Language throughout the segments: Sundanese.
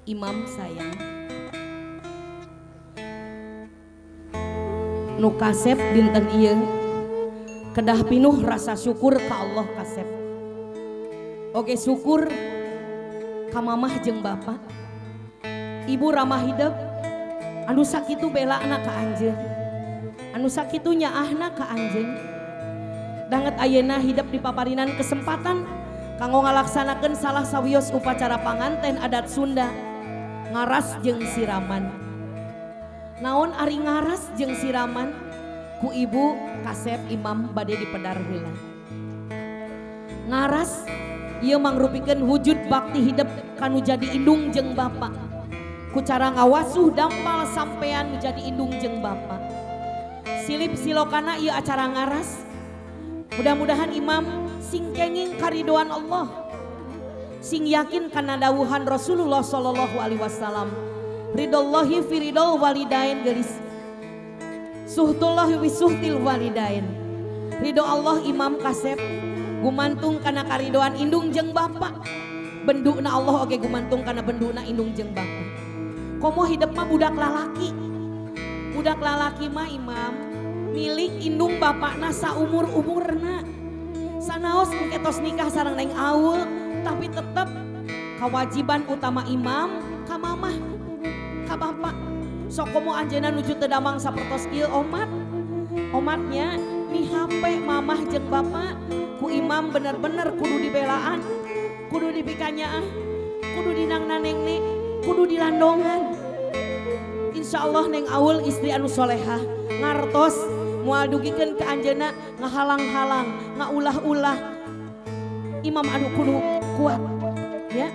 Imam sayang nu kasep dinten ieu kedah pinuh rasa syukur ka Allah kasep. Oke syukur ka mamah jeung bapak. Ibu ramah hidup anu sakitu belana ka anjeun, anu sakitu nyaahna ka anjeun. Danget ayeuna hidup di paparinan kesempatan kanggo ngalaksanakeun salah sawios upacara panganten adat Sunda ngaras jeung siraman. Naon ari ngaras jeung siraman? Ku ibu kasep imam bade dipedar heula. Ngaras ieu mangrupikeun wujud bakti hidup kanu jadi indung jeung bapak. Ku cara ngawasuh dampal sampean nu jadi indung jeung bapak. Silip silokana ieu acara ngaras. Mudah-mudahan imam sing kenging karidoan Allah, sing yakin kana dawuhan Rasulullah sallallahu alaihi wasallam, ridollahi fi ridol walidain gelis suhtullahi wisuhtil walidain. Ridho Allah imam kasep gumantung kana karidoan indung jeung bapak. Benduna Allah oge gumantung kana benduna indung jeung bapak. Komo hidup mah budak lalaki, budak lalaki mah imam milik indung bapakna saumur-umurna. Sanaos engke tos nikah sareng Neng Aul, tapi tetep kewajiban utama imam ka mamah ka bapak. Sok komo anjeunna nuju teu damang sapertos ieu omat. Omatnya mihape mamah jeung bapak ku imam bener-bener kudu dibelaan, kudu dipikanyaah, kudu dinang-nanengne, kudu dilandongan. Insya Allah Neng Aul istri anu solehah ngartos moal dugikeun ka anjeunna ngahalang-halang, ngaulah-ulah. Imam anu kudu kuat ya.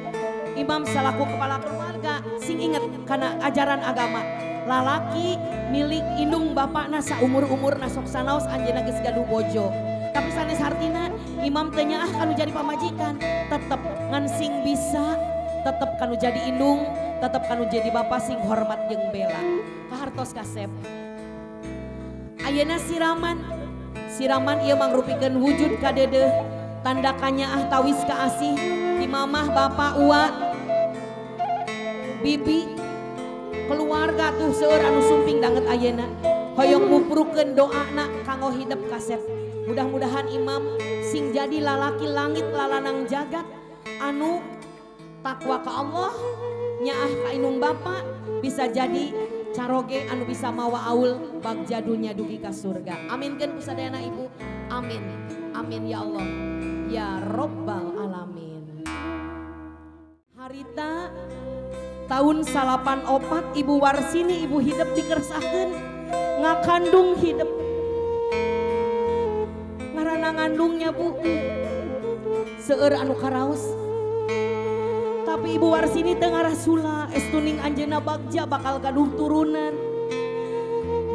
Imam salaku kepala keluarga sing inget kana ajaran agama. Lalaki milik indung bapakna saumur-umurna sok sanaos anjeunna geus gaduh bojo. Tapi sanes hartina imam teu nyaah kanu jadi pamajikan, tetep ngan sing bisa, tetep kanu jadi indung, tetep kanu jadi bapak sing hormat jeung bela. Kahartos kasep. Ayeuna siraman, siraman ieu mangrupikeun wujud kadeudeuh, tanda kanyaah tawis kaasih di mamah bapak uwa bibi keluarga tuh seueur anu sumping danget ayeuna hoyong muprukeun doana kanggo hidep kasep. Mudah-mudahan imam sing jadi lalaki langit lalanang jagat anu takwa ka Allah, nyaah ka indung bapak, bisa jadi caroge anu bisa mawa aul bagja dunya dugi ka surga. Aminkeun ku sadayana ibu. Amin. Amin ya Allah ya Robbal alamin. Harita tahun 94 ibu Warsini ibu hidup dikersahkeun ngakandung hidup. Ngaranna ngandungnya bu seueur anu karaos. Tapi ibu Warsini teu ngarasula estuning anjeunna bagja bakal gaduh turunan.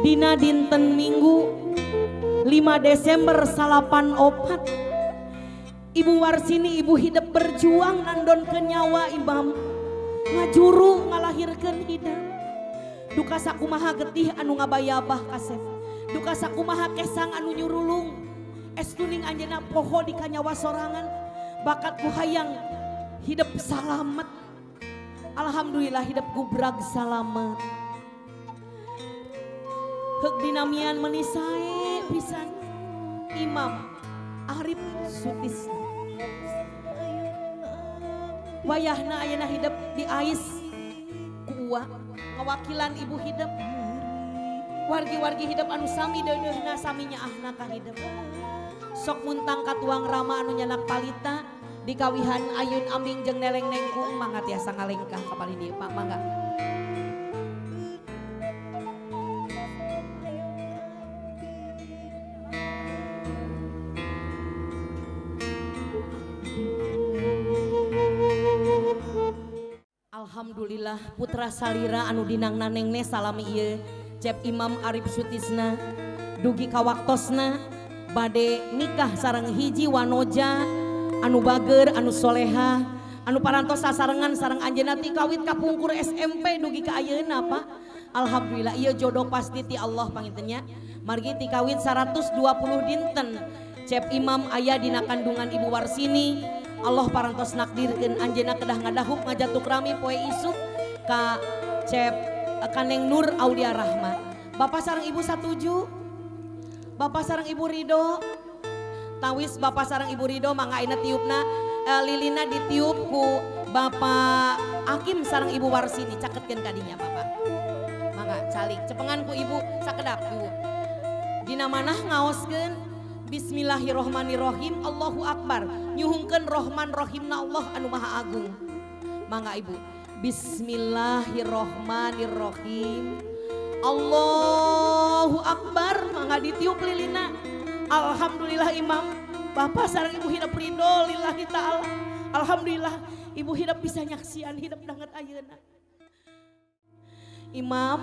Dina dinten Minggu 5 Desember 94 ibu Warsini ibu hidup berjuang nandonkeun nyawa imam, ngajuru ngalahirkeun hidup. Duka sakumaha getih anu ngabayabah kasep, duka sakumaha kesang anu nyurulung. Estuning anjeunna poho di kanyawa sorangan, bakat ku hayang hidup salamet. Alhamdulillah hidup gubrag salamet. Heuk dinamian meuni sae pisan Imam Arif Sutisna. Wayahna ayeuna hidup di ais ku uwa ngawakilan ibu hidup. Wargi-wargi hidup anu sami deudeuhna sami nyaahna ka hidup. Sok muntang katuang rama anu nyanak palita dikawihan ayun aming jeung neleng nengkung mangga tiasa ngalengkah ka palih dieu Pak mangga. Alhamdulillah putra salira anu dinang nanengne salami ieu Cep Imam Arif Sutisna dugi ka waktosna bade nikah sareng hiji wanoja anu bager anu soleha anu parantos sasarengan sareng anjeunna ti kawit kapungkur SMP dugi ka ayeuna Pak. Alhamdulillah ieu jodoh pasti ti Allah pangintennya. Margi ti kawit 120 dinten Cep Imam aya dina kandungan Ibu Warsini. Allah parantos nakdirkeun anjeunna kedah ngadahup ngajatuk rami poe isuk ka Cep Kaneng Nur Aulia Rahma. Bapak sareng Ibu satuju? Bapak sareng Ibu ridho? Tawis Bapak sareng Ibu ridho mangga ayeuna tiupna lilina ditiup ku Bapak Hakim sareng Ibu Warsini caketkeun kadinya Bapak. Mangga calik cepengan ku Ibu sakedap Ibu. Dina manah ngaoskeun Bismillahirrohmanirrohim Allahu Akbar nyuhungkeun Rohman Rohimna Allah anu Maha Agung. Mangga Ibu. Bismillahirrohmanirrohim Allahu Akbar mangga ditiup lilina. Alhamdulillah imam, Bapak sareng Ibu hidup ridho lillahi ta'ala. Alhamdulillah Ibu hidup bisa nyaksian hidup danget ayeuna. Imam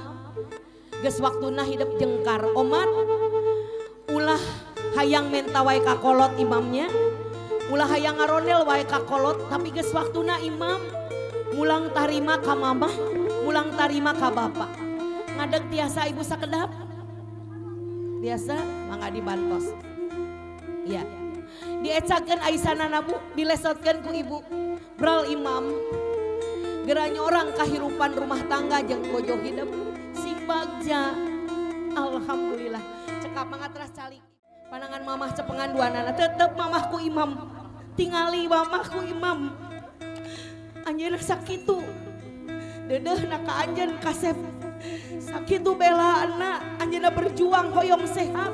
geus waktuna hidup jengkar omat ulah hayang menta wae ka kolot imamnya, ulah hayang ngarondel wae ka kolot, tapi geus waktuna imam mulang tarima ka mamah, mulang tarima ka bapak. Ngadeg tiasa Ibu sakedap? Biasa mangga dibantos. Ya. Diecakeun aisanana Bu, dilesotkeun ku Ibu. Bral imam. Geura nyorang kahirupan rumah tangga jeung bojo hidup sing bagja. Alhamdulillah. Cekap mangga teras calik. Panangan mamah cepengan duanana tetep mamahku imam. Tingali mamahku imam. Anjeunna sakitu. Deudeuhna ka anjeun kasep. Sakitu belaana anjeunna berjuang hoyong sehat,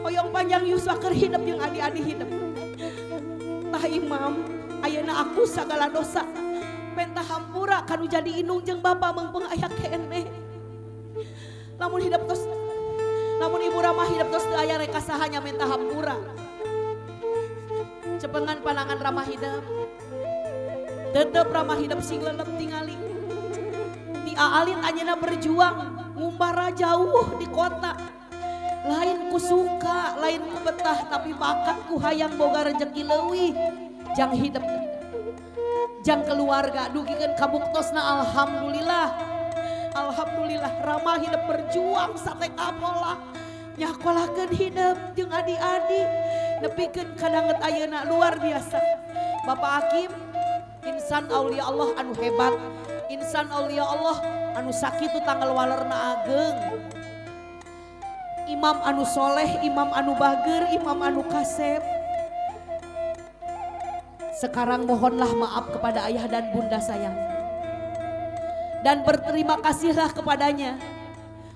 hoyong panjang yuswa keur hidup jeung adi-adi hidup. Tah imam, ayeuna aku sagala dosa penta hampura kanu jadi indung jeung bapa meungpeung aya keneh. Lamun hidup tos, lamun ibu ramah hidup tos teu aya reka sahanya menta hampura. Cepengan panangan ramah hidup. Tetep ramah hidup sing lelep tingali. Aalin anjeunna berjuang ngumbara jauh di kota. Lain ku suka, lain ku betah, tapi bakat ku hayang boga rejeki leuwih jang hidup, jang keluarga dugikeun kabuktosna alhamdulillah. Alhamdulillah ramah hidup berjuang sate kapolah nyakolakeun hidup jeung adi-adi nepikeun kadanget ayeuna luar biasa. Bapak Hakim insan aulia Allah anu hebat, insan aulia Allah anu sakitu tanggal walerna ageng. Imam anu soleh, imam anu bager, imam anu kasep. Sekarang mohonlah maaf kepada ayah dan bunda sayang. Dan berterima kasihlah kepadanya.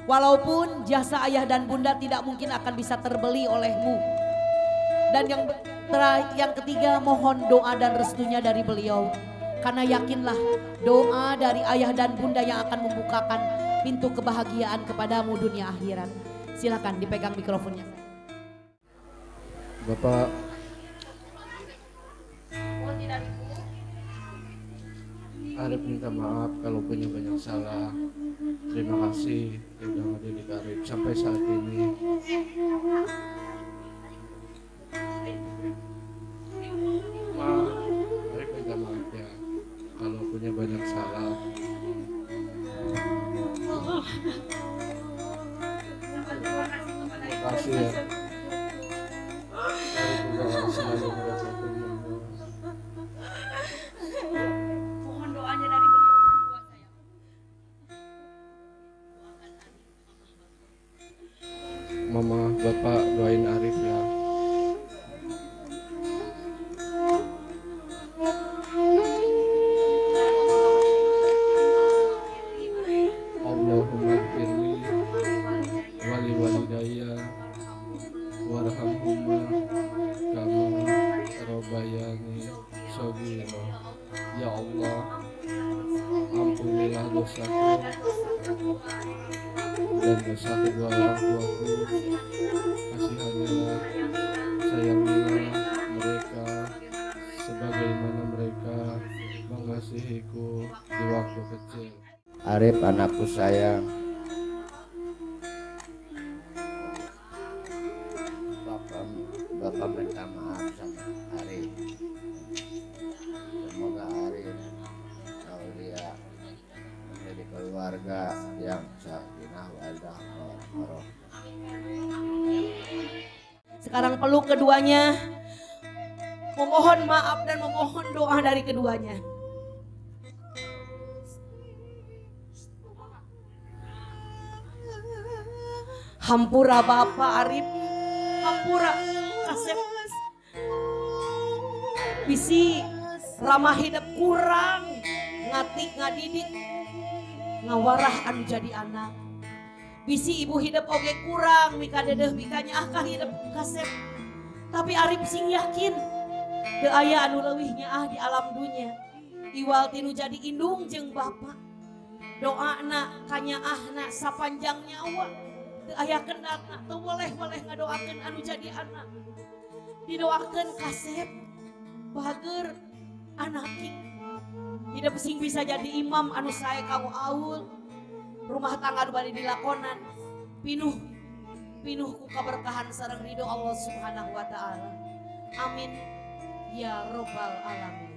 Walaupun jasa ayah dan bunda tidak mungkin akan bisa terbeli olehmu. Dan yang ketiga mohon doa dan restunya dari beliau. Karena yakinlah doa dari ayah dan bunda yang akan membukakan pintu kebahagiaan kepadamu dunia akhirat. Silakan dipegang mikrofonnya. Bapak Arif minta maaf kalau punya banyak salah. Terima kasih sudah mendidik Arif sampai saat ini. Ma, Arif minta maaf ya kalau punya banyak salah. Terima kasih ya. Arif juga selalu merepotkan. Mohon doanya dari beliau berdua sayang. Mama, Bapak doain Arif ya. Allahumma ighfirli wali walidayya warhamhuma kama rabbayani shaghira. Ya Allah, ampunilah dosaku dan dosa kedua orang tuaku. Kasihanilah, sayangilah mereka sebagaimana mereka mengasihiku di waktu kecil. Arif anakku sayang, Bapak minta maaf sama Arif. Semoga Arif Aulia menjadi keluarga yang sakinah mawaddah warahmah. Sekarang peluk keduanya, memohon maaf dan memohon doa dari keduanya. Hampura Bapak Arif, hampura kasep. Bisi ramah hidup kurang, ngatik ngadidik, ngawarah anu jadi anak. Bisi ibu hidup oge kurang, mika dedeh mikanya ah ka hidup kasep. Tapi Arif sing yakin, teu aya anu leuwih nyaah di alam dunya. Iwal tinu jadi indung jeung bapak. Doana kanyaahna sapanjang nyawa. Teu aya kendatna, teu boleh-boleh ngadoakeun anu jadi anak. Didoakeun kasep, bager anak hidup sing bisa jadi imam anu sae kanggo aul. Rumah tangga anu bade dilakonan pinuh pinuh ku kaberkahan sareng ridho Allah Subhanahu wa taala. Amin ya robbal alamin.